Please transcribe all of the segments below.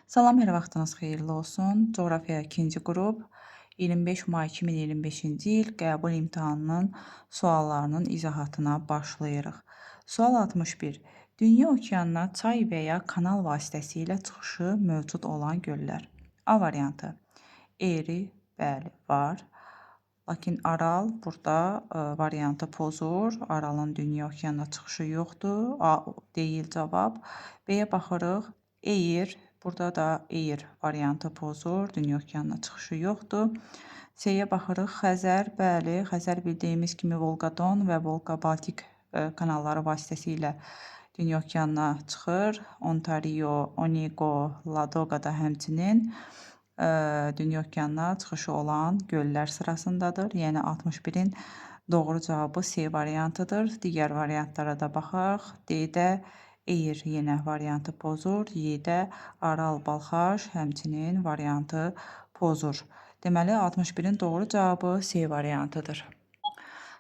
Salam, hər vaxtınız xeyirli olsun. Coğrafiya 2-ci qrup 25 may 2025-ci il qəbul imtahanının suallarının izahatına başlayırıq. Sual 61. Dünya okeanına çay və ya kanal vasitəsilə çıxışı mövcud olan göllər. A variantı. Eri, bəli, var. Lakin Aral burada variantı pozur. Aralın dünya okeanına çıxışı yoxdur. A deyil cavab. B-yə baxırıq. Eyr, burada da Eyr variantı pozur. Dünya okeanına çıxışı yoxdur. C-yə baxırıq. Xəzər, bəli, Xəzər bildiyimiz kimi Volqadon və Volqa-Baltik kanalları vasitəsilə dünya okeanına çıxır. Ontario, Onego, Ladoga da həmçinin dünya okeanına çıxışı olan göllər sırasındadır. Yəni 61-in doğru cavabı C variantıdır. Digər variantlara da baxaq. D-də Eyr yenə variantı pozur. Y-də Aral, Balxaş həmçinin variantı pozur. Deməli 61-in doğru cavabı C variantıdır.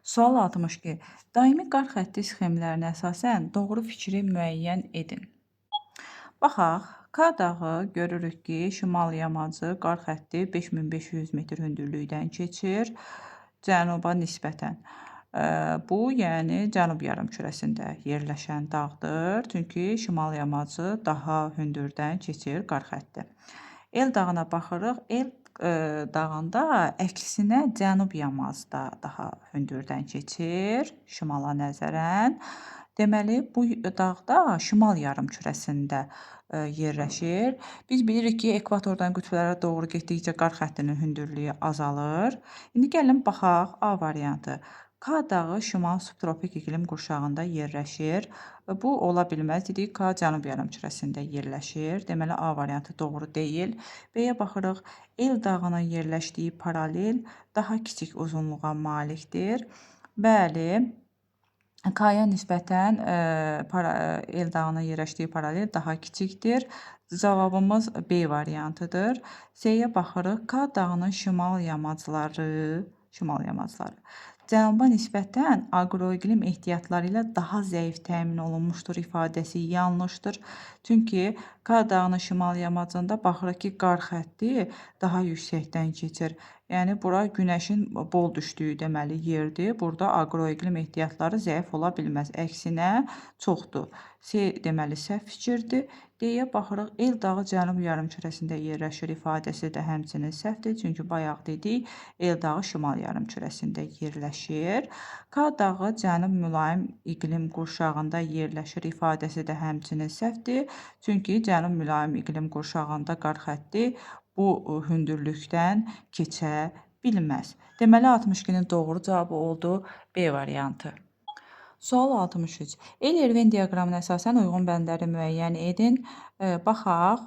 Sual 62. Daimi qar xətti sxemlərinə əsasən doğru fikri müəyyən edin. Baxaq, K dağı görürük ki, şimal yamacı qar xətti 5500 metr hündürlükdən keçir cənuba nisbətən. Bu, yəni cənub yarımkürəsində yerləşən dağdır. Çünki şimal yamacı daha hündürdən keçir qar xətti. El dağına baxırıq. El dağında əksinə cənub yamacda daha hündürdən keçir şimala nəzərən. Deməli, bu dağda şimal yarımkürəsində yerləşir. Biz bilirik ki, ekvatordan qütblərə doğru getdikcə qar xəttinin hündürlüyü azalır. İndi gəlin baxaq A variantı. K dağı şimal subtropik iqlim qurşağında yerləşir. Bu ola bilməz. Dedik, K cənub yarımkürəsində yerləşir. Deməli, A variantı doğru deyil. B-yə baxırıq. El dağının yerləşdiyi paralel daha kiçik uzunluğa malikdir. Bəli, K-ya nisbətən El dağının yerləşdiyi paralel daha kiçikdir. Cavabımız B variantıdır. C-yə baxırıq. K dağının şimal yamacları, şimal yamacları cənuba nisbətən aqroiqlim ehtiyatları ilə daha zəif təmin olunmuşdur ifadəsi yanlışdır. Çünki K dağının şimal yamacında baxırıq ki, qar xətti daha yüksəkdən keçir. Yəni bura günəşin bol düşdüyü deməli yerdir. Burada aqroiqlim ehtiyatları zəif ola bilməz. Əksinə çoxdur. C deməli səhv fikirdir. D-yə baxırıq. El dağı cənub yarımkürəsində yerləşir ifadəsi də həmçinin səhvdir. Çünki bayaq dedik, El dağı şimal yarımkürəsində yerləşir. K dağı cənub mülayim iqlim qurşağında yerləşir ifadəsi də həmçinin səhvdir. Çünki cənub mülayim iqlim qurşağında qar xətti bu hündürlükdən keçə bilməz. Deməli 62-nin doğru cavabı oldu B variantı. Sual 63. Euler-Venn diaqramına əsasən uyğun bəndləri müəyyən edin. Baxaq,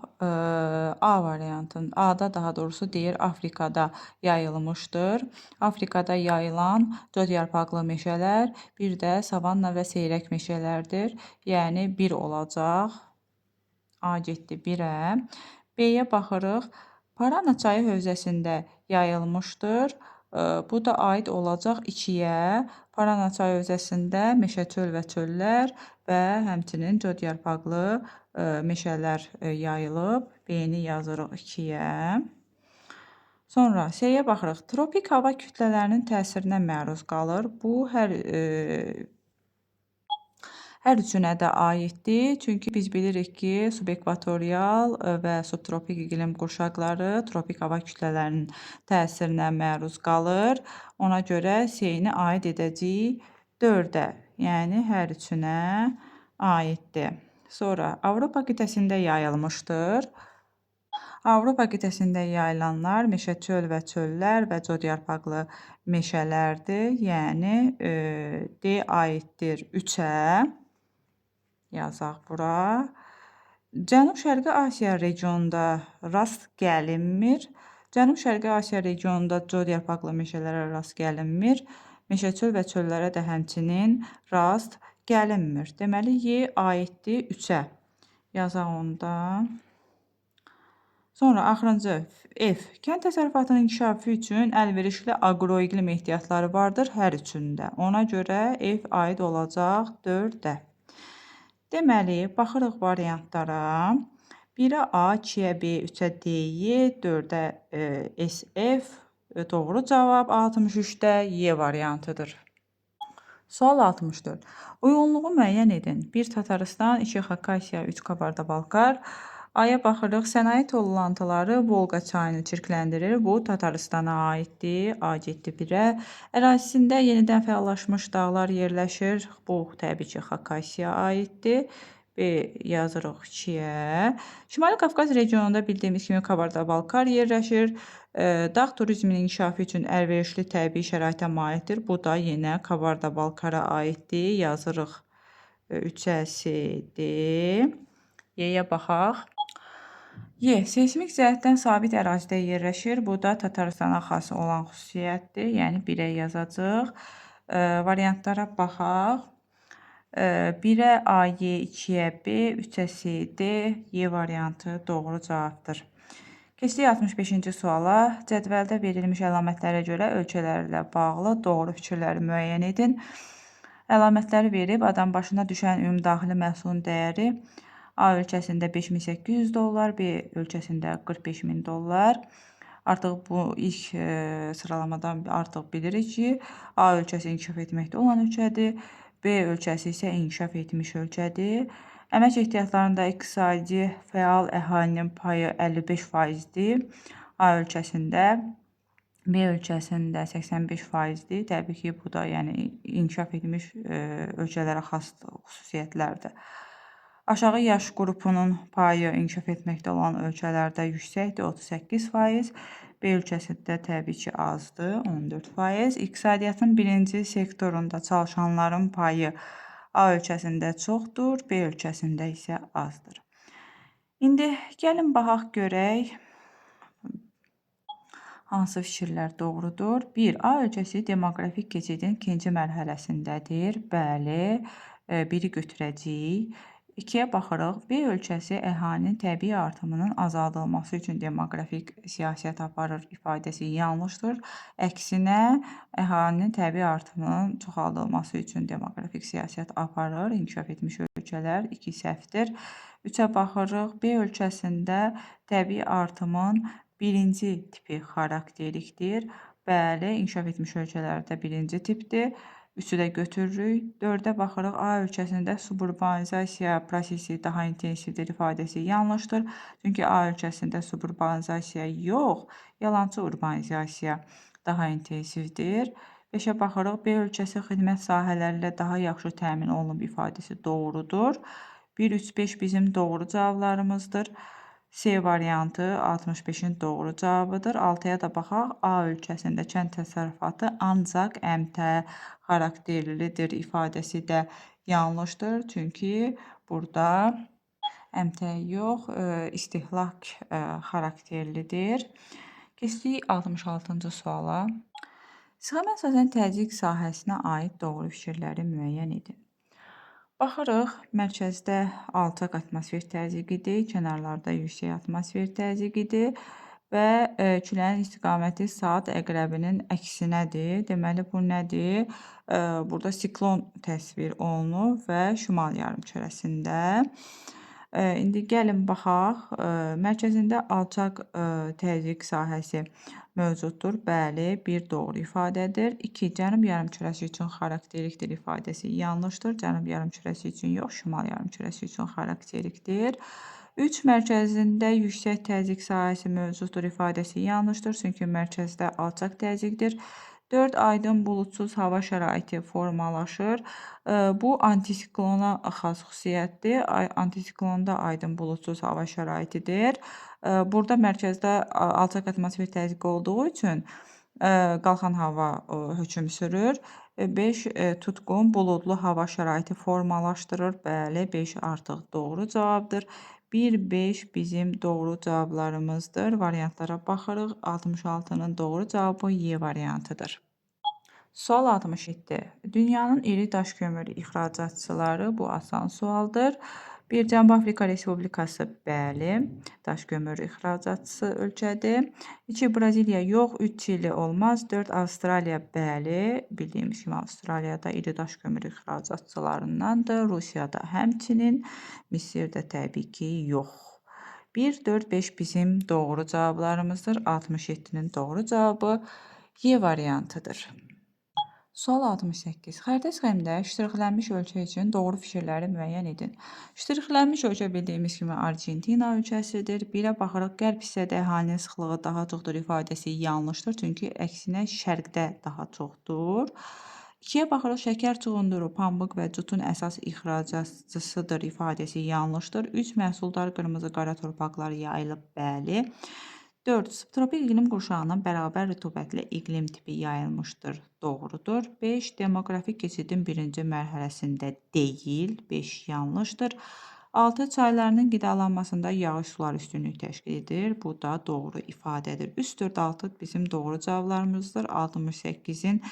A variantının, A-da daha doğrusu deyir Afrikada yayılmışdır. Afrikada yayılan cod yarpaqlı meşələr, bir də savanna və seyrək meşələrdir. Yəni 1 olacaq. A getdi 1-ə. B-yə baxırıq. Parana çayı hövzəsində yayılmışdır. Bu da aid olacaq 2-yə. Parana çayı hövzəsində meşə, çöl və çöllər və həmçinin cod yarpaqlı meşələr yayılıb. B-ni yazırıq 2-yə. Sonra C-yə baxırıq. Tropik hava kütlələrinin təsirinə məruz qalır. Bu hər üçünə də aiddir. Çünki biz bilirik ki, subekvatorial və subtropik iqlim qurşaqları tropik hava kütlələrinin təsirinə məruz qalır. Ona görə C-ni aid edəcəyik 4-ə, yəni hər üçünə aiddir. Sonra Avropa qitəsində yayılmışdır. Avropa qitəsində yayılanlar meşə, çöl və çöllər və cod yarpaqlı meşələrdir. Yəni D aiddir 3-ə. Yazaq bura. Cənub-Şərqi Asiya regionunda rast gəlinmir. Cənub-Şərqi Asiya regionunda cod yarpaqlı meşələrə rast gəlinmir. Meşə, çöl və çöllərə də həmçinin rast gəlinmir. Deməli, Y aiddir 3-ə. Yazaq onda. Sonra axırıncı F. Kənd təsərrüfatının inkişafı üçün əlverişli aqroiqlim ehtiyatları vardır hər üçündə. Ona görə F aid olacaq 4-ə. Deməli, baxırıq variantlara. 1-ə A, 2-yə B, 3-ə D, Y, 4-ə S, F. Doğru cavab 63-də Y variantıdır. Sual 64. Uyğunluğu müəyyən edin. 1 Tatarıstan, 2 Xakasiya, 3 Kabarda-Balkar. A-ya baxırıq. Sənaye tollantıları Volqa çayını çirkləndirir. Bu Tatarıstana aiddir. A getdi 1-ə. Ərazisində yenidən fəallaşmış dağlar yerləşir. Bu təbii ki, Xakasiya aiddir. B yazırıq 2-yə. Şimali Qafqaz regionunda bildiyimiz kimi Kabarda-Balkar yerləşir. Dağ turizminin inkişafı üçün əlverişli təbii şəraitə malikdir. Bu da yenə Kabarda-Balkara aiddir. Yazırıq 3-ə C, D. Y-yə baxaq. Y. Seysmik cəhətdən sabit ərazidə yerləşir. Bu da Tatarıstana xas olan xüsusiyyətdir. Yəni 1-ə yazacağıq. Variantlara baxaq. 1-ə A, Y, 2-yə B, 3-ə C, D, Y variantı doğru cavabdır. Keçdik 65-ci suala. Cədvəldə verilmiş əlamətlərə görə ölkələrlə bağlı doğru fikirləri müəyyən edin. Əlamətləri verib adam başına düşən ümumdaxili məhsulun dəyəri A ölkəsində 5800 dollar, B ölkəsində 45000 dollar. Artıq bu ilk sıralamadan artıq bilirik ki, A ölkəsi inkişaf etməkdə olan ölkədir. B ölkəsi isə inkişaf etmiş ölkədir. Əmək ehtiyatlarında iqtisadi fəal əhalinin payı 55%-dir. A ölkəsində, B ölkəsində 85%-dir. Təbii ki, bu da yəni inkişaf etmiş ölkələrə xas xüsusiyyətlərdir. Aşağı yaş qrupunun payı inkişaf etməkdə olan ölkələrdə yüksəkdir, 38%. B ölkəsində təbii ki, azdır, 14%. İqtisadiyyatın birinci sektorunda çalışanların payı A ölkəsində çoxdur, B ölkəsində isə azdır. İndi gəlin baxaq görək hansı fikirlər doğrudur. 1. A ölkəsi demoqrafik keçidin ikinci mərhələsindədir. Bəli, biri götürəcəyik. 2-yə baxırıq. B ölkəsi əhalinin təbii artımının azaldılması üçün demoqrafik siyasət aparır ifadəsi yanlışdır. Əksinə, əhalinin təbii artımının çoxaldılması üçün demoqrafik siyasət aparır. İnkişaf etmiş ölkələr 2 səhvdir. 3-ə baxırıq. B ölkəsində təbii artımın birinci tipi xarakterikdir. Bəli, inkişaf etmiş ölkələrdə birinci tipdir. 3-ü də götürürük. 4-ə baxırıq. A ölkəsində suburbanizasiya prosesi daha intensivdir ifadəsi yanlışdır. Çünki A ölkəsində suburbanizasiya yox, yalançı urbanizasiya daha intensivdir. 5-ə baxırıq. B ölkəsi xidmət sahələri ilə daha yaxşı təmin olunub ifadəsi doğrudur. 1, 3, 5 bizim doğru cavablarımızdır. C variantı 65-in doğru cavabıdır. 6-ya da baxaq. A ölkəsində kənd təsərrüfatı ancaq əmtəə xarakterlidir ifadəsi də yanlışdır. Çünki burada əmtəə yox, istehlak xarakterlidir. Keçdik 66-cı suala. Sxemə əsasən təzyiq sahəsinə aid doğru fikirləri müəyyən edin. Baxırıq, mərkəzdə alçaq atmosfer təzyiqidir, kənarlarda yüksək atmosfer təzyiqidir və küləyin istiqaməti saat əqrəbinin əksinədir. Deməli, bu nədir? Burada siklon təsvir olunur və şimal yarımkürəsində. İndi gəlin baxaq. Mərkəzində alçaq təzyiq sahəsi mövcuddur. Bəli, bir doğru ifadədir. 2. Cənub yarımkürəsi üçün xarakterikdir ifadəsi yanlışdır. Cənub yarımkürəsi üçün yox, şimal yarımkürəsi üçün xarakterikdir. 3. Mərkəzində yüksək təzyiq sahəsi mövcuddur ifadəsi yanlışdır. Çünki mərkəzdə alçaq təzyiqdir. 4. Aydın buludsuz hava şəraiti formalaşır. Bu antisiklona xas xüsusiyyətdir. Antisiklonda aydın buludsuz hava şəraitidir. Burada mərkəzdə alçaq atmosfer təzyiqi olduğu üçün qalxan hava hökm sürür. 5. Tutqun buludlu hava şəraiti formalaşdırır. Bəli, 5 artıq doğru cavabdır. 1, 5 bizim doğru cavablarımızdır. Variantlara baxırıq. 66-nın doğru cavabı Y variantıdır. Sual 67. Dünyanın iri daş kömürü ixracatçıları, bu asan sualdır. 1. Cənubi Afrika Respublikası, bəli, daş kömürü ixracatçısı ölkədir. 2. Braziliya yox, 3. Çili olmaz. 4. Avstraliya, bəli, bildiyimiz kimi Avstraliyada iri daş kömürü ixracatçılarındandır. Rusiyada həmçinin, Misirdə təbii ki, yox. 1, 4, 5 bizim doğru cavablarımızdır. 67-nin doğru cavabı Y variantıdır. Sual 68. Xəritə sxemdə ştrixlənmiş ölkə üçün doğru fikirləri müəyyən edin. Ştrixlənmiş ölkə bildiyimiz kimi Argentina ölkəsidir. 1-ə baxırıq, qərb hissədə əhalinin sıxlığı daha çoxdur ifadəsi yanlışdır. Çünki əksinə şərqdə daha çoxdur. 2-yə baxırıq, şəkər çuğunduru, pambıq və cutun əsas ixracatçısıdır ifadəsi yanlışdır. 3. Məhsuldar qırmızı qara torpaqlar yayılıb, bəli. 4. Subtropik iqlim qurşağının bərabər rütubətli iqlim tipi yayılmışdır. Doğrudur. 5. Demoqrafik keçidin birinci mərhələsində deyil. 5 yanlışdır. 6. Çaylarının qidalanmasında yağış suları üstünlük təşkil edir. Bu da doğru ifadədir. 3, 4, 6 bizim doğru cavablarımızdır. 68-in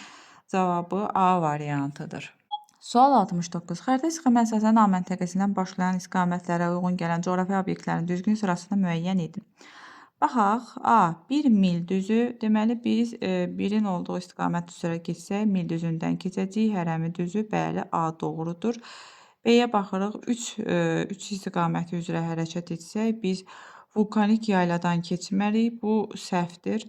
cavabı A variantıdır. Sual 69. Xəritə sxemə əsasən A məntəqəsindən başlayan istiqamətlərə uyğun gələn coğrafi obyektlərin düzgün sırasını müəyyən edin. Baxaq, A, 1 mil düzü, deməli biz 1-in olduğu istiqamət üzrə getsək, mil düzündən keçəcəyik, hərəmi düzü, bəli, A doğrudur. B-yə baxırıq, 3 istiqaməti üzrə hərəkət etsək, biz vulkanik yayladan keçməliyik, bu səhvdir.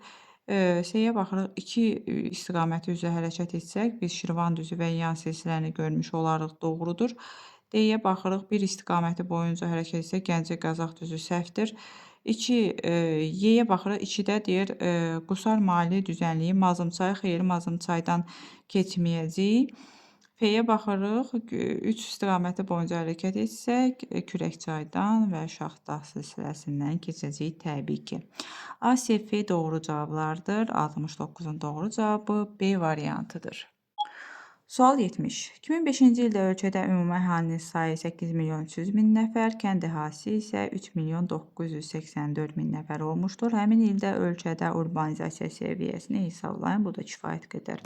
C-yə baxırıq, 2 istiqaməti üzrə hərəkət etsək, biz Şirvan düzü və yan silsiləni görmüş olarıq, doğrudur. D-yə baxırıq, 1 istiqaməti boyunca hərəkət etsək, Gəncə-Qazax düzü səhvdir. 2, Y-yə baxırıq, 2-də deyir, Qusar mali düzənliyi Mazımçay, xeyr, Mazımçaydan keçməyəcəyik. F-yə baxırıq, 3 istiqaməti boyunca hərəkət etsək, Kürəkçaydan və Şaxdağ silsiləsindən keçəcəyik təbii ki. A, C, F doğru cavablardır. 69-un doğru cavabı B variantıdır. Sual 70. 2005-ci ildə ölkədə ümumi əhalinin sayı 8 milyon 300 min nəfər, kənd əhalisi isə 3 milyon 984 min nəfər olmuşdur. Həmin ildə ölkədə urbanizasiya səviyyəsini hesablayın. Bu da kifayət qədər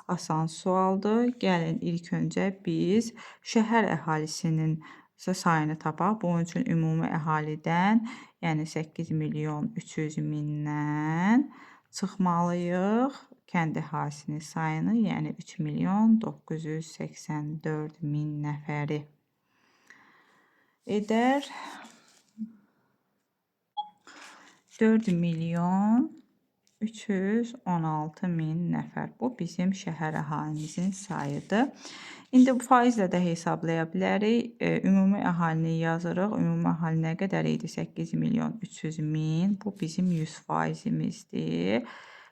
asan sualdır. Gəlin ilk öncə biz şəhər əhalisinin sayını tapaq. Bunun üçün ümumi əhalidən, yəni 8 milyon 300 mindən çıxmalıyıq kənd əhalisinin sayını, yəni 3 milyon 984 min nəfəri edər. 4 milyon 316 min nəfər. Bu bizim şəhər əhalimizin sayıdır. İndi bu faizlə də hesablaya bilərik. Ümumi əhalini yazırıq. Ümumi əhali nə qədər idi? 8 milyon 300 min. Bu bizim 100 faizimizdir.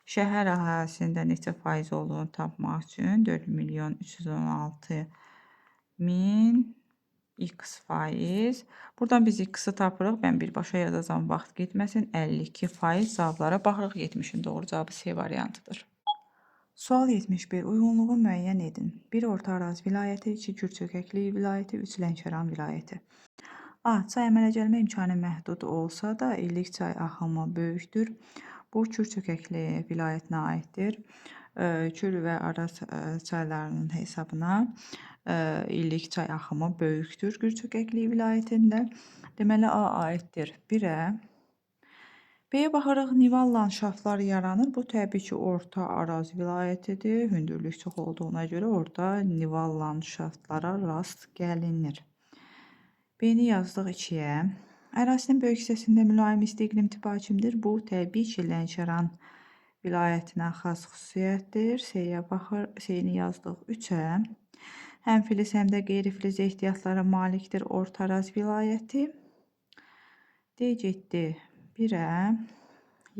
Şəhər əhalisində neçə faiz olduğunu tapmaq üçün 4 milyon 316 min x faiz. Buradan biz x-ı tapırıq. Mən birbaşa yazacağam, vaxt getməsin. 52 faiz cavablara baxırıq. 70-in doğru cavabı C variantıdır. Sual 71. Uyğunluğu müəyyən edin. 1. Orta Araz vilayəti, 2. Kür çökəkliyi vilayəti, 3. Lənkəran vilayəti. A. Çay əmələ gəlmə imkanı məhdud olsa da illik çay axımı böyükdür. Bu Kür çökəkliyi vilayətinə aiddir. Kür və Araz çaylarının hesabına illik çay axımı böyükdür Kür çökəkliyi vilayətində. Deməli A aiddir 1-ə. B-yə baxırıq, nival landşaftları yaranır. Bu təbii ki, Orta Araz vilayətidir. Hündürlük çox olduğuna görə orada nival landşaftlara rast gəlinir. B-ni yazdıq 2-yə. Ərazinin böyük hissəsində mülayim isti iqlim tipi hakimdir. Bu təbii ki, Lənkəran vilayətinə xas xüsusiyyətdir. C-yə baxır, C-ni yazdıq 3-ə. Həm filiz, həm də qeyri-filiz ehtiyatlara malikdir Orta Araz vilayəti. D getdi 1-ə.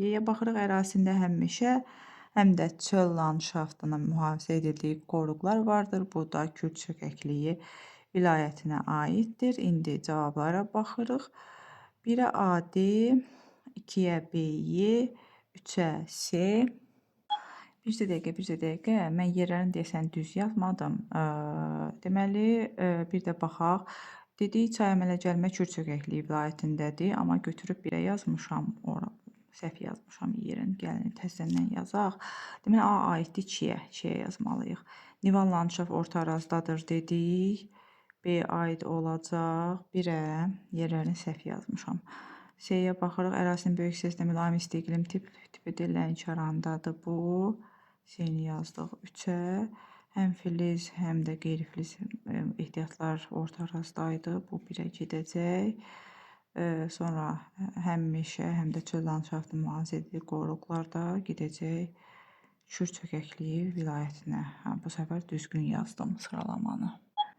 Y-yə baxırıq, ərazisində həm meşə, həm də çöl landşaftının mühafizə edildiyi qoruqlar vardır. Bu da Kür çökəkliyi vilayətinə aiddir. İndi cavablara baxırıq. 1-ə AD, 2-yə BY, 3-ə C. Bir dəqiqə. Mən yerlərini deyəsən düz yazmadım. Deməli, bir də baxaq. Dedik, çay əmələ gəlmə Kür çökəkliyi vilayətindədir, amma götürüb 1-ə yazmışam. Ora səhv yazmışam yerini. Gəlin təzədən yazaq. Deməli, A aiddir 2-yə. 2-yə yazmalıyıq. Nival landşaft Orta Arazdadır dedik. B aid olacaq 1-ə. Yerlərini səhv yazmışam. C-yə baxırıq. Ərazinin böyük hissəsində mülayim isti iqlim tipidir. Lənkərandadır bu. C-ni yazdıq 3-ə. Həm filiz, həm də qeyri-filiz ehtiyatlar Orta Arazdaydı. Bu 1-ə gedəcək. Sonra həm meşə, həm də çöl landşaftı mühafizə edilir qoruqlarda gedəcək Kür çökəkliyi vilayətinə. Hə, bu səfər düzgün yazdım sıralamanı.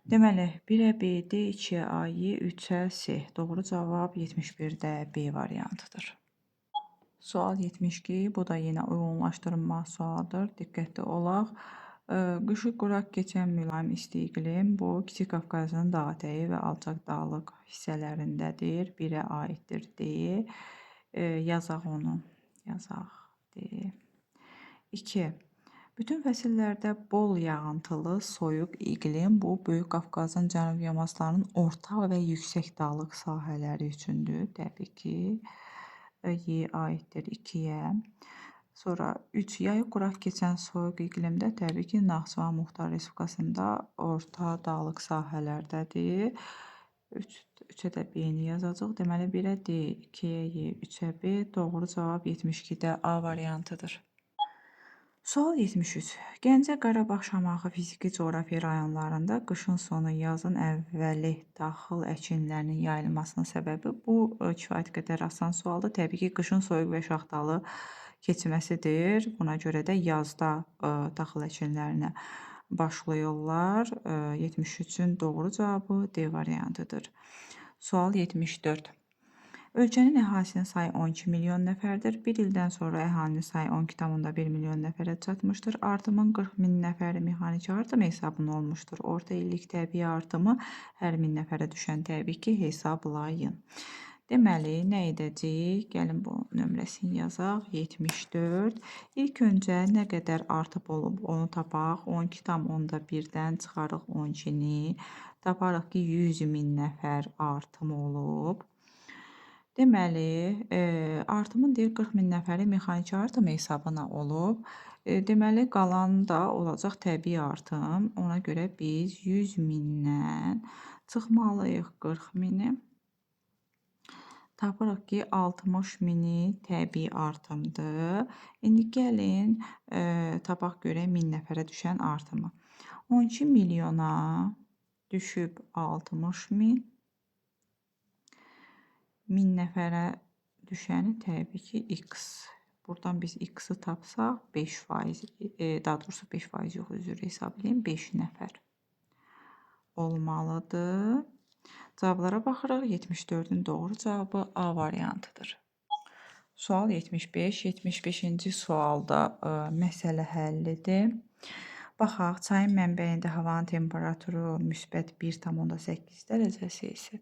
Deməli, 1-ə B, D, 2-yə A, Y, 3-ə C. Doğru cavab 71-də B variantıdır. Sual 72, bu da yenə uyğunlaşdırma sualıdır. Diqqətli olaq. Qışı quraq keçən mülayim isti iqlim bu Kiçik Qafqazın dağətəyi və alçaq dağlıq hissələrindədir. 1-ə aiddir D. Yazaq onu. Yazaq D. 2. Bütün fəsillərdə bol yağıntılı, soyuq iqlim bu Böyük Qafqazın cənub yamaclarının orta və yüksək dağlıq sahələri üçündür. Təbii ki, Y aiddir 2-yə. Sonra 3. Yayı quraq keçən soyuq iqlimdə təbii ki, Naxçıvan Muxtar Respublikasında orta dağlıq sahələrdədir. 3-ə də B-ni yazacaq. Deməli, 1-ə D, 2-yə Y, 3-ə B. Doğru cavab 72-də A variantıdır. Sual 73. Gəncə, Qarabağ, Şamaxı fiziki coğrafi rayonlarında qışın sonu, yazın əvvəli taxıl əkinlərinin yayılmasının səbəbi bu kifayət qədər asan sualdır. Təbii ki, qışın soyuq və şaxtalı keçməsidir. Buna görə də yazda taxıl əkinlərinə başlayırlar. 73-ün doğru cavabı D variantıdır. Sual 74. Ölkənin əhalisinin sayı 12 milyon nəfərdir. Bir ildən sonra əhalinin sayı 12,1 milyon nəfərə çatmışdır. Artımın 40 min nəfəri mexaniki artım hesabına olmuşdur. Orta illik təbii artımı hər 1000 nəfərə düşən təbii ki, hesablayın. Deməli, nə edəcəyik? Gəlin bu nömrəsini yazaq. 74. İlk öncə nə qədər artıb olub onu tapaq. 12,1-dən çıxarıq 12-ni. Taparıq ki, 100 min nəfər artım olub. Deməli, artımın deyir 40 min nəfəri mexaniki artım hesabına olub. Deməli, qalan da olacaq təbii artım. Ona görə biz 100 mindən çıxmalıyıq 40 mini. Tapırıq ki, 60 mini təbii artımdır. İndi gəlin, tapaq görək 1000 nəfərə düşən artımı. 12 milyona düşüb 60 min. 1000 nəfərə düşəni təbii ki, x. Buradan biz x-i tapsaq 5%, daha doğrusu 5% yox, üzr hesab edeyim, 5 nəfər olmalıdır. Cavablara baxırıq. 74-ün doğru cavabı A variantıdır. Sual 75. 75-ci sualda məsələ həllidir. Baxaq, çayın mənbəyində havanın temperaturu müsbət 1,8 dərəcə Selsi.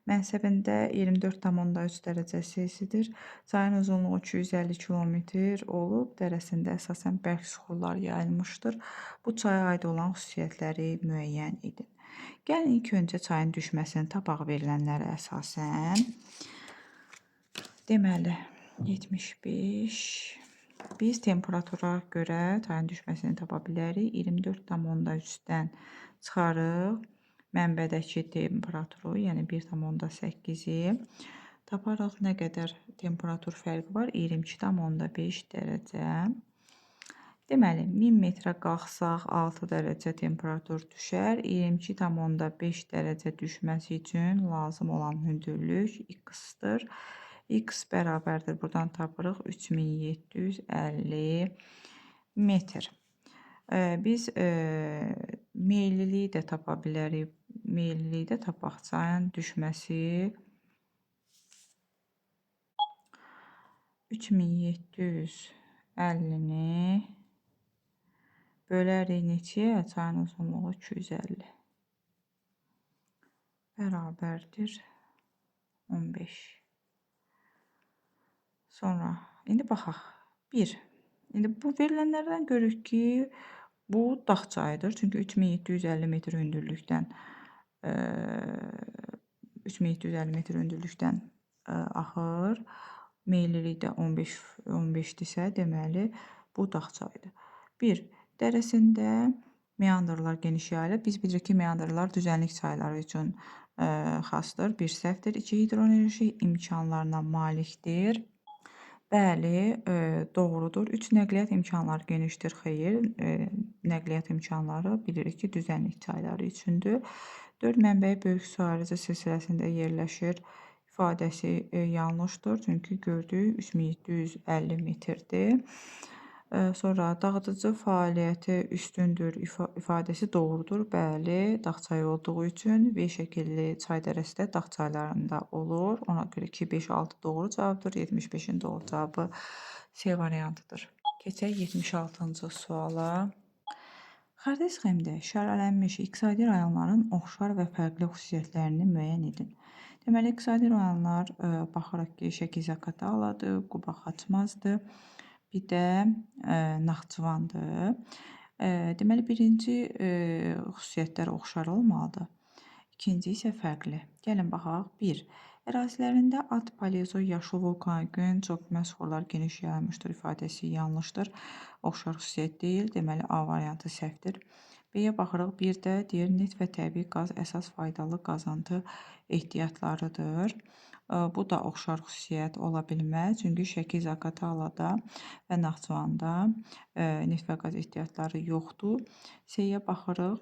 Mənsəbində 24,3 dərəcə Selsidir. Çayın uzunluğu 250 kilometr olub, dərəsində əsasən bərk suxurlar yayılmışdır. Bu çaya aid olan xüsusiyyətləri müəyyən edin. Gəlin ilk öncə çayın düşməsini tapaq verilənlərə əsasən. Deməli, 75. Biz temperatura görə çayın düşməsini tapa bilərik. 24,3-dən çıxarıq mənbədəki temperaturu, yəni 1,8-i. Taparıq nə qədər temperatur fərqi var? 22,5 dərəcə. Deməli, 1000 metrə qalxsaq 6 dərəcə temperatur düşər. 22,5 dərəcə düşməsi üçün lazım olan hündürlük x-dir. X bərabərdir. Buradan tapırıq 3750 metr. Biz meylliliyi də tapa bilərik. Meylliliyi də tapaq. Çayın düşməsi 3750-ni bölərik neçəyə? Çayın uzunluğu 250. Bərabərdir 15. Sonra indi baxaq. 1. İndi bu verilənlərdən görürük ki, bu dağ çayıdır. Çünki 3750 metr hündürlükdən 3750 metr hündürlükdən axır. Meyillilik də 15-dirsə, deməli bu dağ çayıdır. 1. Dərəsində meandrlar geniş yayılıb. Biz bilirik ki, meandrlar düzənlik çayları üçün xasdır. Bir səhvdir. 2. Hidroenerji imkanlarına malikdir. Bəli, doğrudur. 3. Nəqliyyat imkanları genişdir. Xeyr, nəqliyyat imkanları bilirik ki, düzənlik çayları üçündür. 4. Mənbəyi böyük su ayrıcı silsiləsində yerləşir. İfadəsi yanlışdır, çünki gördüyü 3750 metrdir. Sonra dağıdıcı fəaliyyəti üstündür ifadəsi doğrudur. Bəli, dağ çayı olduğu üçün V şəkilli çay dərəsi də dağ çaylarında olur. Ona görə 2, 5, 6 doğru cavabdır. 75-in doğru cavabı C variantıdır. Keçək 76-cı suala. Xəritə sxemdə işarələnmiş iqtisadi rayonların oxşar və fərqli xüsusiyyətlərini müəyyən edin. Deməli, iqtisadi rayonlar baxırıq ki, Şəki Zaqataladır, Quba Xaçmazdır, bir də Naxçıvandır. Deməli, birinci xüsusiyyətlər oxşar olmalıdır. İkinci isə fərqli. Gəlin baxaq. 1. Ərazilərində at, paleozoy, yaşıl vulkanogen, çox məşhurlar geniş yayılmışdır ifadəsi yanlışdır. Oxşar xüsusiyyət deyil. Deməli, A variantı səhvdir. B-yə baxırıq. Bir də deyir, neft və təbii qaz əsas faydalı qazıntı ehtiyatlarıdır. Bu da oxşar xüsusiyyət ola bilməz. Çünki Şəki, Zaqatalada və Naxçıvanda neft və qaz ehtiyatları yoxdur. C-yə baxırıq.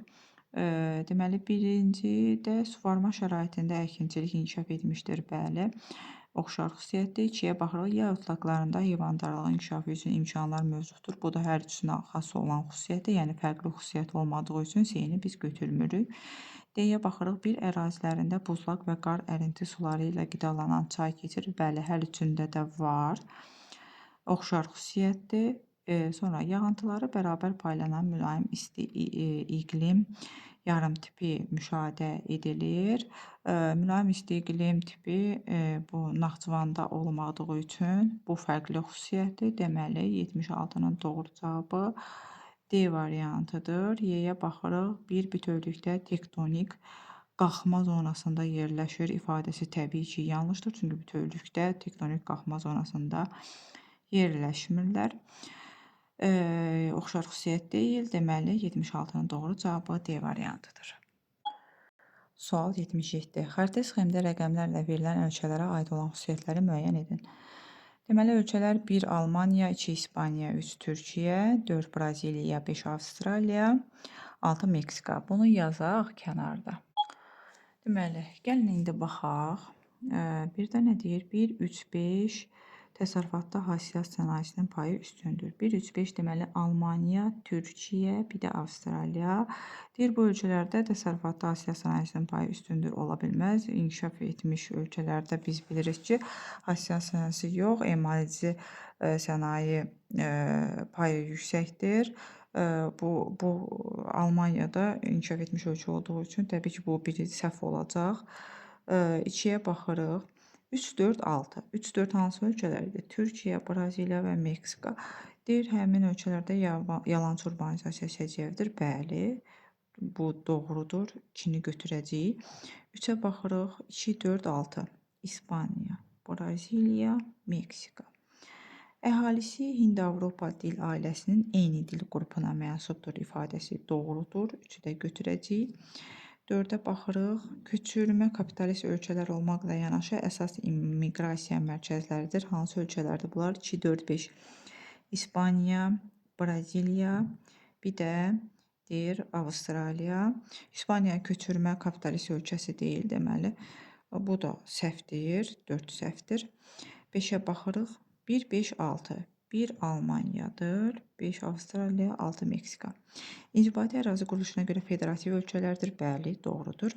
Deməli, birincidə suvarma şəraitində əkinçilik inkişaf etmişdir. Bəli, oxşar xüsusiyyətdir. 2-yə baxırıq. Yay otlaqlarında heyvandarlığın inkişafı üçün imkanlar mövcuddur. Bu da hər üçünə xas olan xüsusiyyətdir. Yəni, fərqli xüsusiyyət olmadığı üçün C-ni biz götürmürük. D-yə baxırıq. Bir ərazilərində buzlaq və qar ərinti suları ilə qidalanan çay keçir. Bəli, hər üçündə də var. Oxşar xüsusiyyətdir. Sonra yağıntıları bərabər paylanan mülayim isti iqlim yarım tipi müşahidə edilir. Mülayim isti iqlim tipi bu Naxçıvanda olmadığı üçün bu fərqli xüsusiyyətdir. Deməli, 76-nın doğru cavabı D variantıdır. Y-yə baxırıq. Bir bütövlükdə tektonik qalxma zonasında yerləşir ifadəsi təbii ki, yanlışdır. Çünki bütövlükdə tektonik qalxma zonasında yerləşmirlər. Oxşar xüsusiyyət deyil. Deməli, 76-nın doğru cavabı D variantıdır. Sual 77. Xəritə sxemdə rəqəmlərlə verilən ölkələrə aid olan xüsusiyyətləri müəyyən edin. Deməli, ölkələr 1 Almaniya, 2 İspaniya, 3 Türkiyə, 4 Braziliya, 5 Avstraliya, 6 Meksika. Bunu yazaq kənarda. Deməli, gəlin indi baxaq. Bir də nə deyir? 1, 3, 5 təsərrüfatda hasilat sənayesinin payı üstündür. 1, 3, 5 deməli Almaniya, Türkiyə, bir də Avstraliya. Deyir, bu ölkələrdə təsərrüfatda hasilat sənayesinin payı üstündür ola bilməz. İnkişaf etmiş ölkələrdə biz bilirik ki, hasilat sənayesi yox, emal edici sənaye payı yüksəkdir. Bu Almaniyada inkişaf etmiş ölkə olduğu üçün təbii ki, bu biri səhv olacaq. 2-yə baxırıq. 3, 4, 6. 3, 4 hansı ölkələrdir? Türkiyə, Braziliya və Meksika. Deyir, həmin ölkələrdə yalançı urbanizasiya səciyyəvidir. Bəli, bu doğrudur. 2-ni götürəcəyik. 3-ə baxırıq. 2, 4, 6. İspaniya, Braziliya, Meksika. Əhalisi Hind-Avropa dil ailəsinin eyni dil qrupuna mənsubdur ifadəsi doğrudur. 3-ü də götürəcəyik. 4-ə baxırıq. Köçürmə kapitalist ölkələr olmaqla yanaşı əsas immiqrasiya mərkəzləridir. Hansı ölkələrdir bunlar? 2, 4, 5. İspaniya, Braziliya, bir də deyir Avstraliya. İspaniya köçürmə kapitalist ölkəsi deyil deməli. Bu da səhvdir. 4 səhvdir. 5-ə baxırıq. 1, 5, 6. 1 Almaniyadır, 5 Avstraliya, 6 Meksika. İnzibati ərazi quruluşuna görə federativ ölkələrdir. Bəli, doğrudur.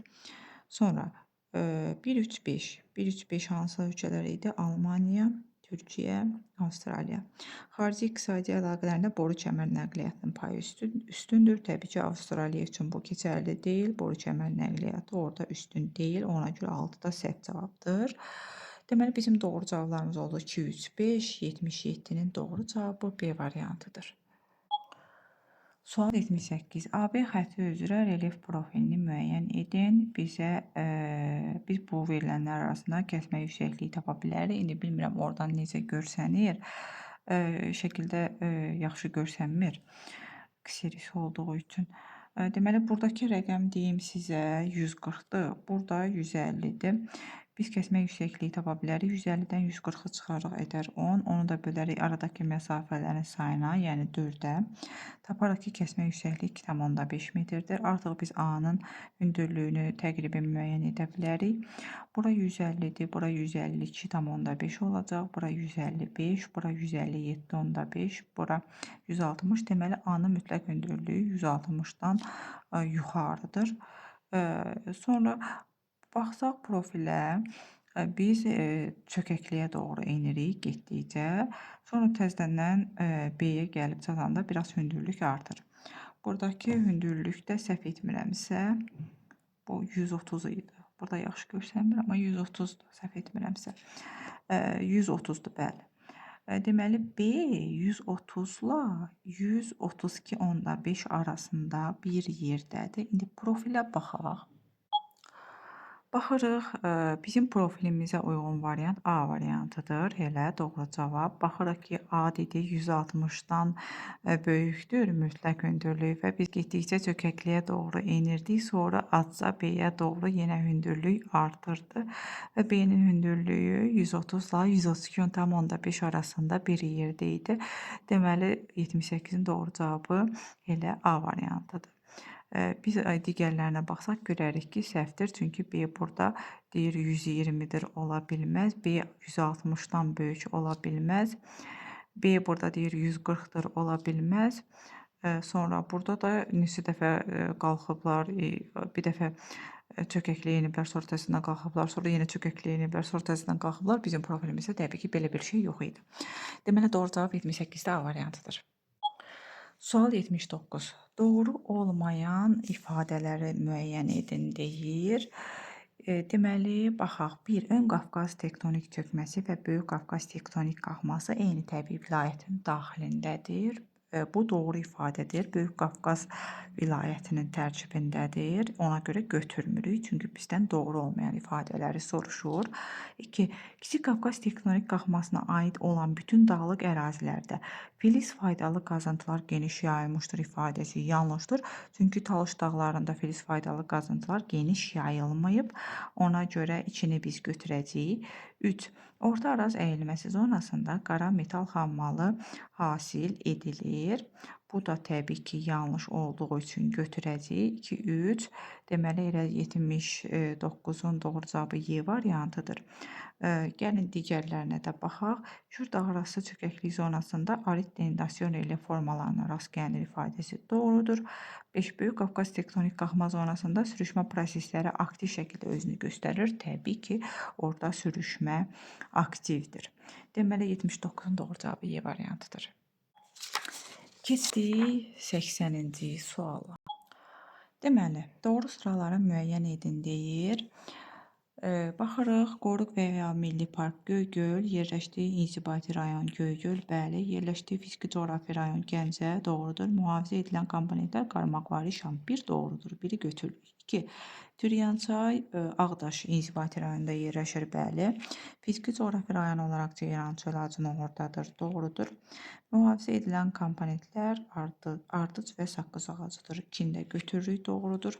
Sonra 1, 3, 5. 1, 3, 5 hansı ölkələr idi? Almaniya, Türkiyə, Avstraliya. Xarici iqtisadi əlaqələrində boru kəmər nəqliyyatının payı üstündür. Təbii ki, Avstraliya üçün bu keçərli deyil. Boru kəmər nəqliyyatı orada üstün deyil. Ona görə 6 da səhv cavabdır. Deməli, bizim doğru cavablarımız oldu 2, 3, 5, 77-nin doğru cavabı B variantıdır. Sual 78. AB xətti üzrə relyef profilini müəyyən edin. Bizə biz bu verilənlər arasında kəsmə yüksəkliyi tapa bilərik. İndi bilmirəm oradan necə görsənir. Şəkildə yaxşı görsənmir. Kserisi olduğu üçün. Deməli, buradakı rəqəm deyim sizə 140-dır. Burada 150-dir. Biz kəsmə yüksəkliyi tapa bilərik. 150-dən 140-ı çıxarıq, edər 10. Onu da bölərik aradakı məsafələrin sayına, yəni 4-ə. Taparıq ki, kəsmə yüksəkliyi 2,5 metrdir. Artıq biz A-nın hündürlüyünü təqribən müəyyən edə bilərik. Bura 150-dir, bura 152,5 olacaq, bura 155, bura 157,5, bura 160. Deməli, A-nın mütləq hündürlüyü 160-dan yuxarıdır. Sonra baxsaq profilə, biz çökəkliyə doğru enirik getdikcə. Sonra təzədən B-yə gəlib çatanda biraz hündürlük artır. Buradakı hündürlük də səhv etmirəmsə, bu 130 idi. Burada yaxşı görsənmir, amma 130-dur, səhv etmirəmsə. 130-dur, bəli. Deməli, B 130-la 132,5 arasında bir yerdədir. İndi profilə baxaq. Baxırıq, bizim profilimizə uyğun variant A variantıdır. Elə doğru cavab. Baxırıq ki, A dedi 160-dan böyükdür mütləq hündürlüyü və biz getdikcə çökəkliyə doğru enirdik. Sonra azca B-yə doğru yenə hündürlük artırdı və B-nin hündürlüyü 130 ilə 132,5 arasında bir yerdə idi. Deməli, 78-in doğru cavabı elə A variantıdır. Biz digərlərinə baxsaq görərik ki, səhvdir. Çünki B burada deyir 120-dir, ola bilməz. B 160-dan böyük ola bilməz. B burada deyir 140-dır, ola bilməz. Sonra burada da neçə dəfə qalxıblar, bir dəfə çökəkliyə eniblər, sonra təzədən qalxıblar, sonra yenə çökəkliyə eniblər, sonra təzədən qalxıblar. Bizim profilimizdə təbii ki, belə bir şey yox idi. Deməli, doğru cavab 78-də A variantıdır. Sual 79. Doğru olmayan ifadələri müəyyən edin deyir. Deməli, baxaq. 1. Ön Qafqaz tektonik çökməsi və Böyük Qafqaz tektonik qalxması eyni təbii vilayətin daxilindədir. Bu doğru ifadədir. Böyük Qafqaz vilayətinin tərkibindədir. Ona görə götürmürük. Çünki bizdən doğru olmayan ifadələri soruşur. 2. Kiçik Qafqaz tektonik qalxmasına aid olan bütün dağlıq ərazilərdə filiz faydalı qazıntılar geniş yayılmışdır ifadəsi yanlışdır. Çünki Talış dağlarında filiz faydalı qazıntılar geniş yayılmayıb. Ona görə 2-ni biz götürəcəyik. 3. Orta Araz əyilməsi zonasında qara metal xammalı hasil edilir. Bu da təbii ki, yanlış olduğu üçün götürəcəyik. 2, 3. Deməli, elə 79-un doğru cavabı Y variantıdır. Gəlin digərlərinə də baxaq. Kür dağarası çökəklik zonasında arid denudasyon relyef formalarına rast gəlinir ifadəsi doğrudur. 5. Böyük Qafqaz tektonik qalxma zonasında sürüşmə prosesləri aktiv şəkildə özünü göstərir. Təbii ki, orada sürüşmə aktivdir. Deməli, 79-un doğru cavabı Y variantıdır. Keçdik 80-ci suala. Deməli, doğru sıraları müəyyən edin deyir. Baxırıq, Qoruq və ya Milli Park Göygöl, yerləşdiyi inzibati rayon Göygöl, bəli, yerləşdiyi fiziki coğrafi rayon Gəncə, doğrudur. Mühafizə edilən komponentlər Qarmaqvari, Şam, 1 doğrudur, biri götürülür. 2. Türyançay, Ağdaş inzibati rayonunda yerləşir, bəli. Fiziki coğrafi rayon olaraq Ceyrançöl Laçın oradadır, doğrudur. Mühafizə edilən komponentlər ardıc və saqqız ağacıdır. 2-ni də götürürük, doğrudur.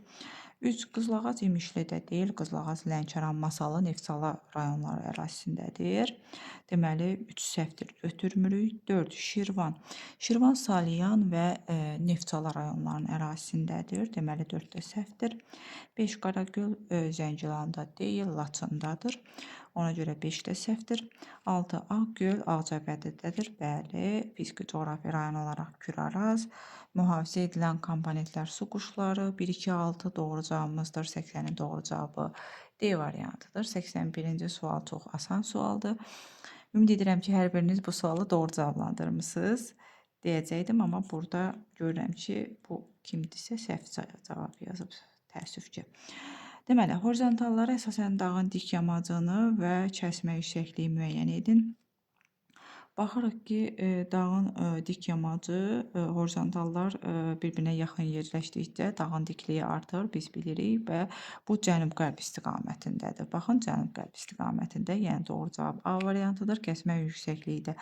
3. Qızılağac İmişlidə deyil, Qızılağac Lənkəran, Masallı, Neftçala rayonları ərazisindədir. Deməli, 3 səhvdir, götürmürük. 4. Şirvan. Şirvan Salyan və Neftçala rayonlarının ərazisindədir. Deməli, 4 də səhvdir. 5. Qaragöl Zəngilanda deyil, Laçındadır. Ona görə 5 də səhvdir. 6. Ağgöl Ağcabədidədir. Bəli, fiziki coğrafi rayon olaraq Küraraz. Mühafizə edilən komponentlər su quşları. 1, 2, 6 doğru cavabımızdır. 80-in doğru cavabı D variantıdır. 81-ci sual çox asan sualdır. Ümid edirəm ki, hər biriniz bu sualı doğru cavablandırmısınız deyəcəkdim, amma burada görürəm ki, bu kimdirsə səhv cavab yazıb, təəssüf ki. Deməli, horizontallara əsasən dağın dik yamacını və kəsmə yüksəkliyi müəyyən edin. Baxırıq ki, dağın dik yamacı, horizontallar bir-birinə yaxın yerləşdikcə dağın dikliyi artır, biz bilirik və bu cənub-qərb istiqamətindədir. Baxın, cənub-qərb istiqamətində, yəni doğru cavab A variantıdır. Kəsmə yüksəkliyi də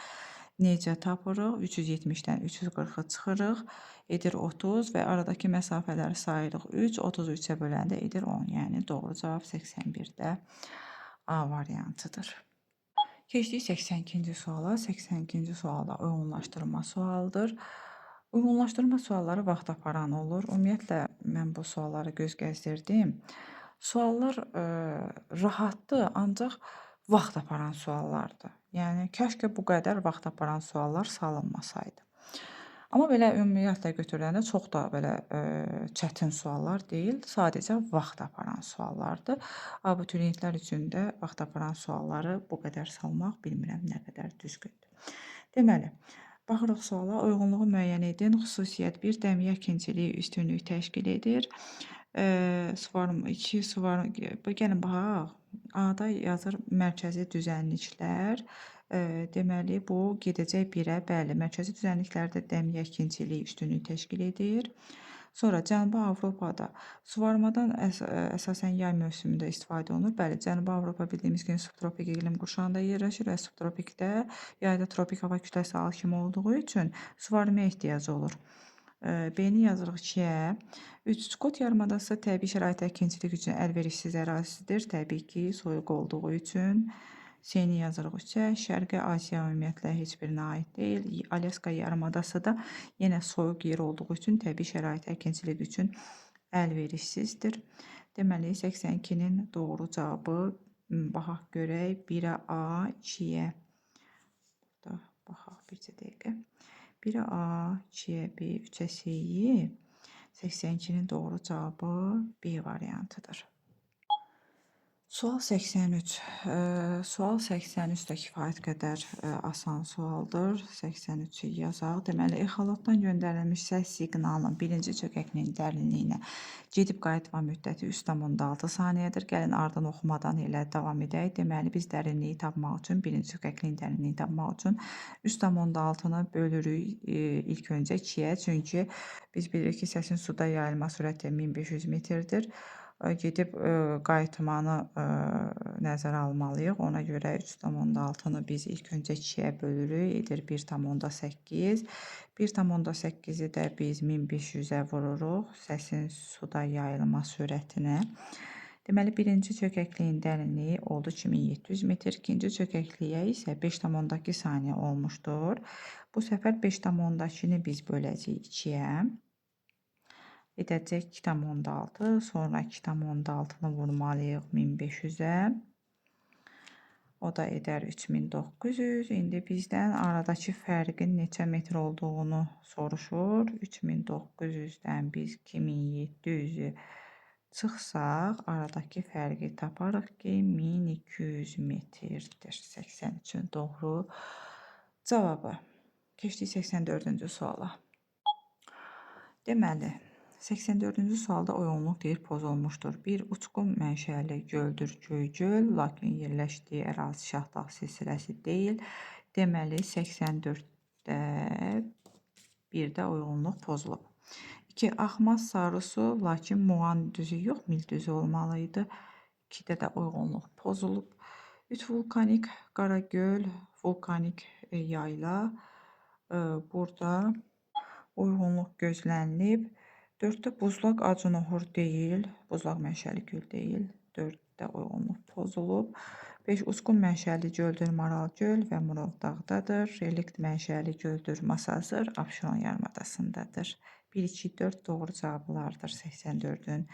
necə tapırıq? 370-dən 340-ı çıxırıq, edir 30 və aradakı məsafələri sayırıq 3, 33-ə böləndə edir 10. Yəni doğru cavab 81-də A variantıdır. Keçdik 82-ci suala. 82-ci sualda uyğunlaşdırma sualıdır. Uyğunlaşdırma sualları vaxt aparan olur. Ümumiyyətlə, mən bu sualları göz gəzdirdim. Suallar rahatdır, ancaq vaxt aparan suallardır. Yəni, kaş ki bu qədər vaxt aparan suallar salınmasaydı. Amma belə ümumiyyətlə götürüləndə çox da belə çətin suallar deyil, sadəcə vaxt aparan suallardır. Abituriyentlər üçün də vaxt aparan sualları bu qədər salmaq bilmirəm nə qədər düzgündür. Deməli, baxırıq suala, uyğunluğu müəyyən edin. Xüsusiyyət 1, dəmiyə əkinçiliyi üstünlük təşkil edir. Suvarım 2, suvarım, gəlin baxaq. A-da yazır mərkəzi düzənliklər. Deməli, bu gedəcək 1-ə. Bəli, mərkəzi düzənliklərdə dəmiyə əkinçiliyi üstünlük təşkil edir. Sonra Cənubi Avropada suvarmadan əsasən yay mövsümündə istifadə olunur. Bəli, Cənubi Avropa bildiyimiz kimi subtropik iqlim qurşağında yerləşir və subtropikdə yayda tropik hava kütləsi hakim olduğu üçün suvarmaya ehtiyacı olur. B-ni yazırıq 2-yə. 3. Çukot yarımadası təbii şərait əkinçilik üçün əlverişsiz ərazisidir. Təbii ki, soyuq olduğu üçün. C-ni yazırıq 3-ə. Şərqi Asiya ümumiyyətlə heç birinə aid deyil. Alyaska yarımadası da yenə soyuq yer olduğu üçün təbii şərait əkinçilik üçün əlverişsizdir. Deməli, 82-nin doğru cavabı baxaq görək. 1-ə A, 2-yə. Burada baxaq bircə dəqiqə. 1-ə A, 2-yə B, 3-ə C-yi. 82-nin doğru cavabı B variantıdır. Sual 83. Sual 83 də kifayət qədər asan sualdır. 83-ü yazaq. Deməli, exolotdan göndərilmiş səs siqnalının birinci çökəkliyinin dərinliyinə gedib qayıtma müddəti 3,6 saniyədir. Gəlin, ardını oxumadan elə davam edək. Deməli, biz dərinliyi tapmaq üçün, birinci çökəkliyin dərinliyini tapmaq üçün 3,6-nı bölürük ilk öncə 2-yə. Çünki biz bilirik ki, səsin suda yayılma sürəti 1500 metrdir. Gedib qayıtmanı nəzərə almalıyıq. Ona görə 3,6-nı biz ilk öncə 2-yə bölürük. Edir 1,8. 1,8-i də biz 1500-ə vururuq səsin suda yayılma sürətinə. Deməli, birinci çökəkliyin dərinliyi oldu 2700 metr. İkinci çökəkliyə isə 5,2 saniyə olmuşdur. Bu səfər 5,2-ni biz böləcəyik 2-yə. Edəcək 2,6, sonra 2,6-nı vurmalıyıq 1500-ə. O da edər 3900. İndi bizdən aradakı fərqin neçə metr olduğunu soruşur. 3900-dən biz 2700-ü çıxsaq, aradakı fərqi taparıq ki, 1200 metrdir. 83-ün doğru cavabı. Keçdik 84-cü suala. Deməli, 84-cü sualda uyğunluq deyir pozulmuşdur. 1. Uçqun mənşəli göldür Göygöl, lakin yerləşdiyi ərazi Şahdağ silsiləsi deyil. Deməli, 84-də 1-də uyğunluq pozulub. 2. Axmaz sarısu, lakin Muğan düzü yox, Mil düzü olmalı idi. 2-də də uyğunluq pozulub. 3. Vulkanik Qaragöl, vulkanik yayla. Burada uyğunluq gözlənilib. 4-də buzlaq Acınohur deyil, buzlaq mənşəli göl deyil. 4-də uyğunluq pozulub. 5. Uçqun mənşəli göldür Maralgöl və Murov dağdadır. Relikt mənşəli göldür Masazır, Abşeron yarımadasındadır. 1, 2, 4 doğru cavablardır 84-ün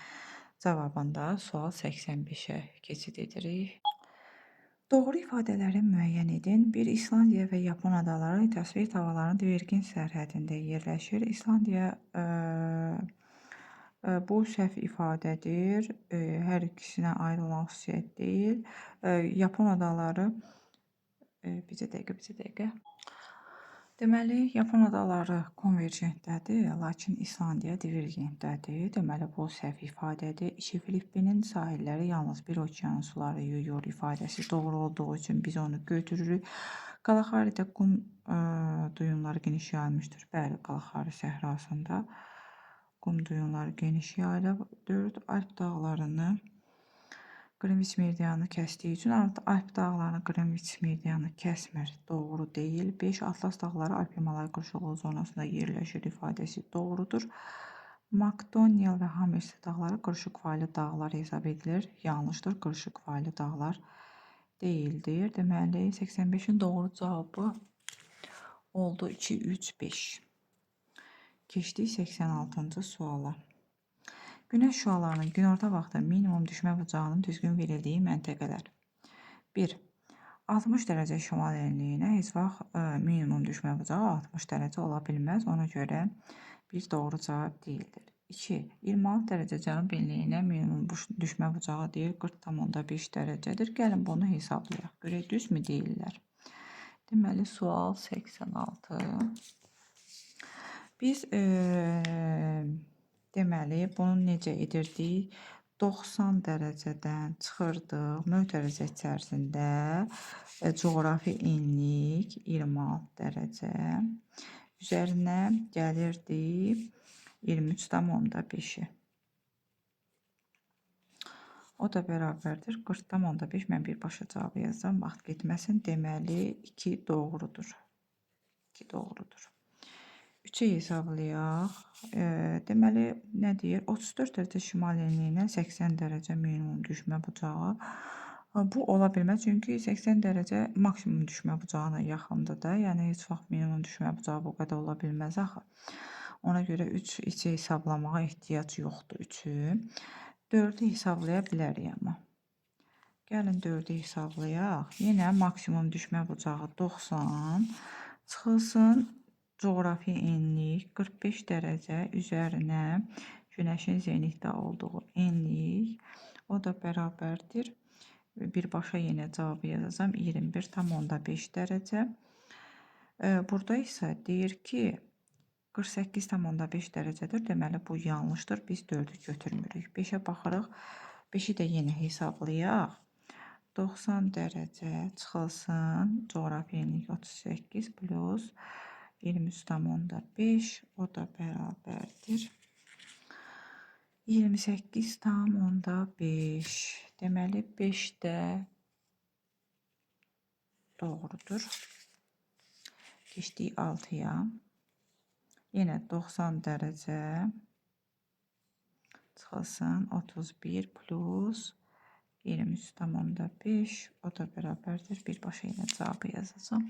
cavabında. Sual 85-ə keçid edirik. Doğru ifadələri müəyyən edin. 1. İslandiya və Yapon adaları litosfer havalarının divergent sərhədində yerləşir. İslandiya bu səhv ifadədir. Hər ikisinə aid olan xüsusiyyət deyil. Yapon adaları bircə dəqiqə, bircə dəqiqə. Deməli, Yapon adaları konvergentdədir, lakin İslandiya divergentdədir. Deməli, bu səhv ifadədir. 2. Filippinin sahilləri yalnız bir okeanın suları yuyur ifadəsi doğru olduğu üçün biz onu götürürük. Kalaharidə qum duyunları geniş yayılmışdır. Bəli, Kalahari səhrasında qum duyunları geniş yayılıb. 4. Alp dağlarını Qrinviç meridianı kəsdiyi üçün Alp dağlarını Qrinviç meridianı kəsmir. Doğru deyil. 5. Atlas dağları Alp-Himalay qırışıqlığı zonasında yerləşir ifadəsi doğrudur. Makdoniel və Hammersley dağları qırışıq faylı dağlar hesab edilir. Yanlışdır. Qırışıq faylı dağlar deyildir. Deməli, 85-in doğru cavabı oldu 2, 3, 5. Keçdik 86-cı suala. Günəş şüalarının günorta vaxtı minimum düşmə bucağının düzgün verildiyi məntəqələr. 1. 60 dərəcə şimal enliyinə heç vaxt minimum düşmə bucağı 60 dərəcə ola bilməz. Ona görə bir doğru cavab deyildir. 2. 26 dərəcə cənub enliyinə minimum düşmə bucağı deyil, 40,5 dərəcədir. Gəlin bunu hesablayaq. Görək düzmü deyirlər? Deməli, sual 86. Biz deməli, bunu necə edirdik? 90 dərəcədən çıxırdıq. Mötərizə içərisində coğrafi enlik 26 dərəcə. Üzərinə gəlirdi 23,5-i. O da bərabərdir 40,5. Mən birbaşa cavabı yazsam, vaxt getməsin. Deməli, 2 doğrudur. 2 doğrudur. 3-ü hesablayaq. Deməli, nə deyir? 34 dərəcə şimal enliyinə 80 dərəcə minimum düşmə bucağı. Bu ola bilməz, çünki 80 dərəcə maksimum düşmə bucağına yaxındır da. Yəni, heç vaxt minimum düşmə bucağı bu qədər ola bilməz axı. Ona görə 3 içi hesablamağa ehtiyac yoxdur 3-ü. 4-ü hesablaya bilərik amma. Gəlin 4-ü hesablayaq. Yenə maksimum düşmə bucağı 90 çıxılsın. Coğrafi enlik 45 dərəcə üzərinə günəşin zenitdə olduğu enlik. O da bərabərdir. Birbaşa yenə cavabı yazacağam. 21,5 dərəcə. Burada isə deyir ki, 48,5 dərəcədir. Deməli, bu yanlışdır. Biz 4-ü götürmürük. 5-ə baxırıq. 5-i də yenə hesablayaq. 90 dərəcə çıxılsın. Coğrafi enlik 38 plus 23,5. O da bərabərdir 28,5. Deməli, 5 də doğrudur. Keçdik 6-ya. Yenə 90 dərəcə çıxılsın. 31 plus 23,5. O da bərabərdir. Birbaşa yenə cavabı yazacağam.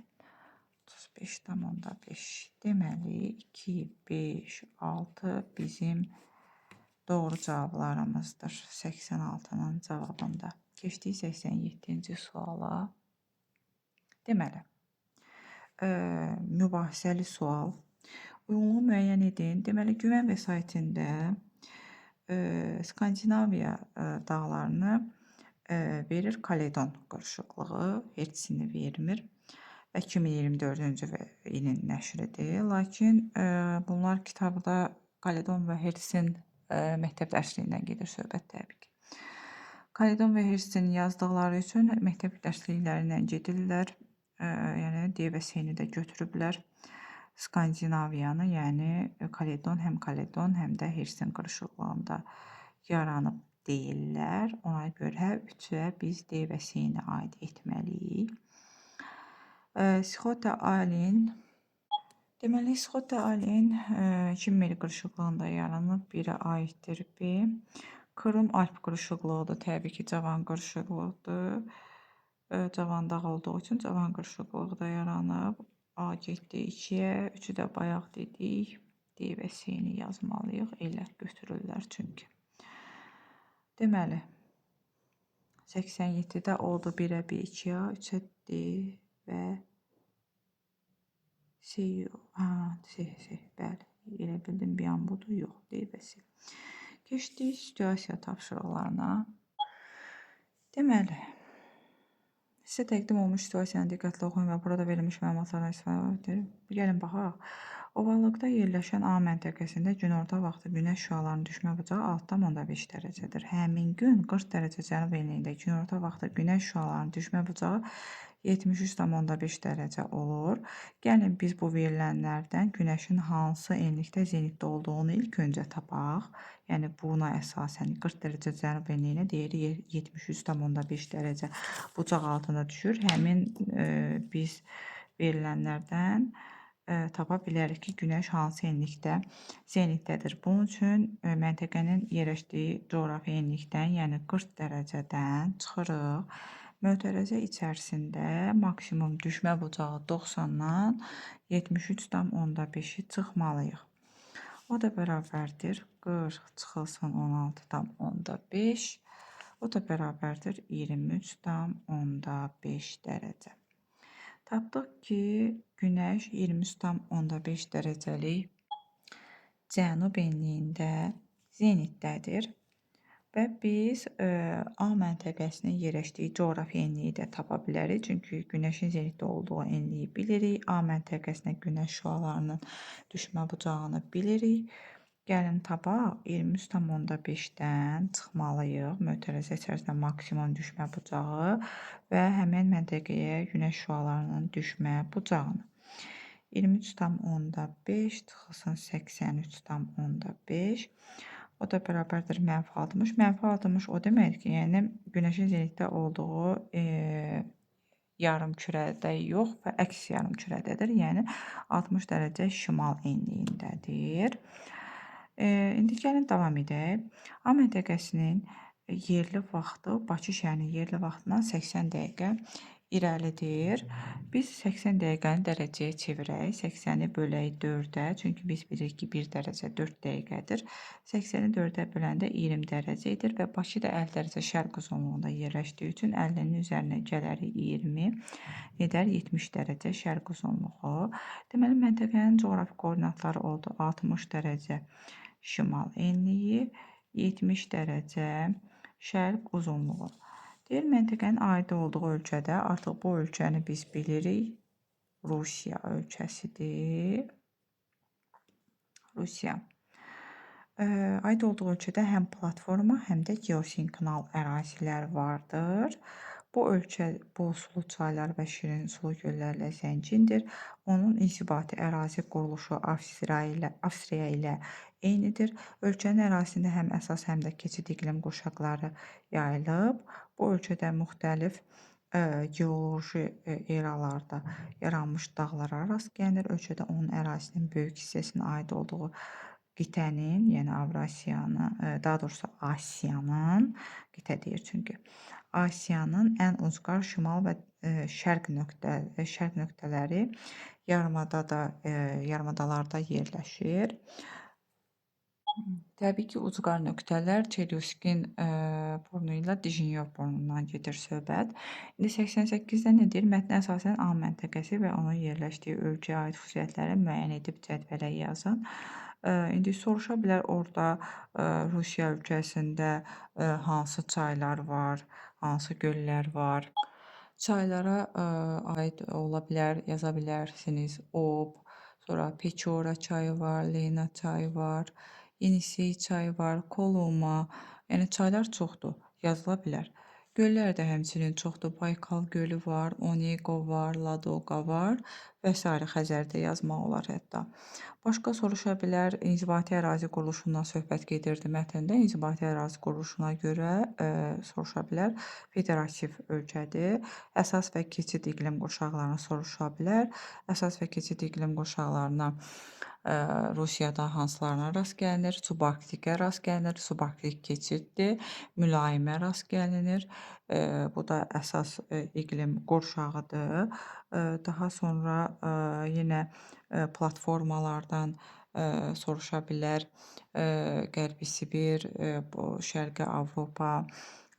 35,5. Deməli, 2, 5, 6 bizim doğru cavablarımızdır. 86-nın cavabında. Keçdik 87-ci suala. Deməli, mübahisəli sual. Uyğunluğu müəyyən edin. Deməli, güvən vəsaitində Skandinaviya dağlarını verir Kaledon qırışıqlığı, Hertzini vermir və 2024-cü ilin nəşridir. Lakin bunlar kitabda Kaledon və Hertzin məktəb dərsliyindən gedir söhbət təbii ki. Kaledon və Hertzin yazdıqları üçün məktəb dərslikləri ilə gedirlər. Yəni D və C-ni də götürüblər. Skandinaviyanı, yəni Kaledon həm Kaledon, həm də Hertzin qırışıqlığında yaranıb deyirlər. Ona görə 3-ə biz D və C-ni aid etməliyik. Sixota Alin. Deməli, Sixota Alin Kimmer qırışıqlığında yaranıb, 1-ə aiddir B. Krım Alp qırışıqlığıdır, təbii ki, cavan qırışıqlığıdır. Cavan dağ olduğu üçün cavan qırışıqlığı da yaranıb. A getdi 2-yə, 3-ü də bayaq dedik. D və C-ni yazmalıyıq, elə götürürlər çünki. Deməli, 87-də oldu 1-ə B, 2-yə, 3-ə D və C yox. Ha, C, C, bəli. Elə bildim bir an budur. Yox, D və C. Keçdik situasiya tapşırıqlarına. Deməli, sizə təqdim olunmuş situasiyanı diqqətli oxuyun və burada verilmiş məlumatlardan istifadə edin. Gəlin baxaq. Ovallıqda yerləşən A məntəqəsində günorta vaxtı günəş şüalarının düşmə bucağı 6,5 dərəcədir. Həmin gün 40 dərəcə cənub enliyində günorta vaxtı günəş şüalarının düşmə bucağı 73,5 dərəcə olur. Gəlin biz bu verilənlərdən günəşin hansı enlikdə zenitdə olduğunu ilk öncə tapaq. Yəni buna əsasən 40 dərəcə cənub enliyinə deyir 73,5 dərəcə bucaq altına düşür. Həmin biz verilənlərdən tapa bilərik ki, günəş hansı enlikdə zenitdədir. Bunun üçün məntəqənin yerləşdiyi coğrafi enlikdən, yəni 40 dərəcədən çıxırıq. Mötərizə içərisində maksimum düşmə bucağı 90-dan 73,5-i çıxmalıyıq. O da bərabərdir 40 çıxılsın 16,5. O da bərabərdir 23,5 dərəcə. Tapdıq ki, günəş 23,5 dərəcəlik cənub enliyində zenitdədir. Və biz A məntəqəsinin yerləşdiyi coğrafi enliyi də tapa bilərik. Çünki günəşin zenitdə olduğu enliyi bilirik. A məntəqəsinə günəş şüalarının düşmə bucağını bilirik. Gəlin tapaq, 23,5-dən çıxmalıyıq. Mötərizə içərisində maksimum düşmə bucağı və həmin məntəqəyə günəş şüalarının düşmə bucağını. 23,5 çıxılsın 83,5. O da bərabərdir mənfi 60. Mənfi 60 o deməkdir ki, yəni günəşin zenitdə olduğu yarım kürədə yox və əks yarım kürədədir. Yəni 60 dərəcə şimal enliyindədir. İndi gəlin davam edək. A məntəqəsinin yerli vaxtı Bakı şəhərinin yerli vaxtından 80 dəqiqə irəlidir. Biz 80 dəqiqəni dərəcəyə çevirək. 80-i bölək 4-ə. Çünki biz bilirik ki, 1 dərəcə 4 dəqiqədir. 80-i 4-ə böləndə 20 dərəcə edir və Bakı da 50 dərəcə şərq uzunluğunda yerləşdiyi üçün 50-nin üzərinə gələrik 20 edər 70 dərəcə şərq uzunluğu. Deməli, məntəqənin coğrafi koordinatları oldu 60 dərəcə şimal enliyi, 70 dərəcə şərq uzunluğu. Deyir, məntəqənin aid olduğu ölkədə, artıq bu ölkəni biz bilirik, Rusiya ölkəsidir. Rusiya. Aid olduğu ölkədə həm platforma, həm də geosinklinal ərazilər vardır. Bu ölkə bol sulu çaylar və şirin sulu göllərlə zəngindir. Onun inzibati ərazi quruluşu Avstriya ilə eynidir. Ölkənin ərazisində həm əsas, həm də keçid iqlim qurşaqları yayılıb. Bu ölkədə müxtəlif geoloji eralarda yaranmış dağlara rast gəlinir. Ölkədə onun ərazisinin böyük hissəsinə aid olduğu qitənin, yəni Avrasiyanın, daha doğrusu Asiyanın, qitə deyir çünki, Asiyanın ən ucqar şimal və şərq nöqtələri yarımadalarda yerləşir. Təbii ki, ucqar nöqtələr Çelyuskin burnu ilə Dijinyev burnundan gedir söhbət. İndi 88-də nə deyir? Mətnə əsasən A məntəqəsi və onun yerləşdiyi ölkəyə aid xüsusiyyətləri müəyyən edib cədvələ yazın. İndi soruşa bilər orada Rusiya ölkəsində hansı çaylar var, hansı göllər var. Çaylara aid ola bilər, yaza bilərsiniz. Ob, sonra Peçora çayı var, Lena çayı var, Yenisey çayı var, Koluma. Yəni çaylar çoxdur, yazıla bilər. Göllər də həmçinin çoxdur. Baykal gölü var, Onego var, Ladoqa var və s. Xəzərdə yazmaq olar hətta. Başqa soruşa bilər, inzibati ərazi quruluşundan söhbət gedirdi mətndə. İnzibati ərazi quruluşuna görə soruşa bilər. Federativ ölkədir. Əsas və keçid iqlim qurşaqlarını soruşa bilər. Əsas və keçid iqlim qurşaqlarına Rusiyada hansılarına rast gəlinir? Subarktikə rast gəlinir. Subarktik keçiddir. Mülayimə rast gəlinir. Bu da əsas iqlim qurşağıdır. Daha sonra yenə platformalardan soruşa bilər. Qərbi Sibir, Şərqi Avropa,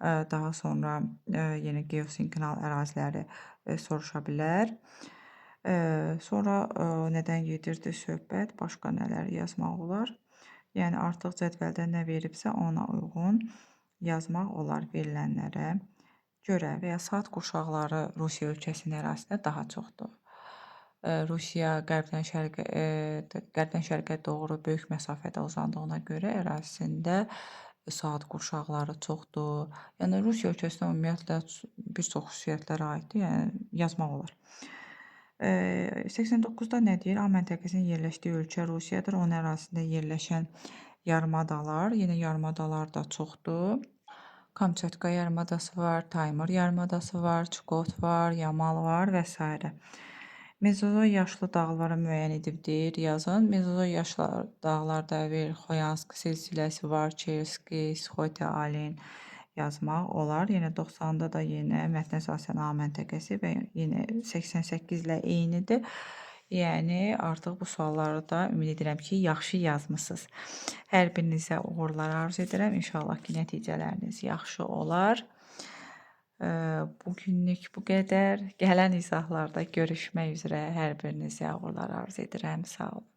daha sonra yenə geosinklinal əraziləri soruşa bilər. Sonra nədən gedirdi söhbət? Başqa nələr yazmaq olar? Yəni artıq cədvəldə nə veribsə ona uyğun yazmaq olar verilənlərə görə və ya saat qurşaqları Rusiya ölkəsinin ərazisində daha çoxdur. Rusiya qərbdən şərqə doğru böyük məsafədə uzandığına görə ərazisində saat qurşaqları çoxdur. Yəni Rusiya ölkəsinə ümumiyyətlə bir çox xüsusiyyətlər aiddir, yəni yazmaq olar. 89-da nə deyir? A məntəqəsinin yerləşdiyi ölkə Rusiyadır. Onun ərazisində yerləşən yarımadalar, yenə yarımadalar da çoxdur. Kamçatka yarımadası var, Taymır yarımadası var, Çukot var, Yamal var və s. Mezozoy yaşlı dağları müəyyən edib deyir, yazın. Mezozoy yaşlı dağlarda Verxoyansk silsiləsi var, Çelski, Sxote-Alin yazmaq olar. Yenə 90-da da yenə mətnə əsasən A məntəqəsi və yenə 88 ilə eynidir. Yəni artıq bu sualları da ümid edirəm ki, yaxşı yazmısınız. Hər birinizə uğurlar arzu edirəm. İnşallah ki, nəticələriniz yaxşı olar. Bugünlük bu qədər. Gələn izahlarda görüşmək üzrə hər birinizə uğurlar arzu edirəm. Sağ olun.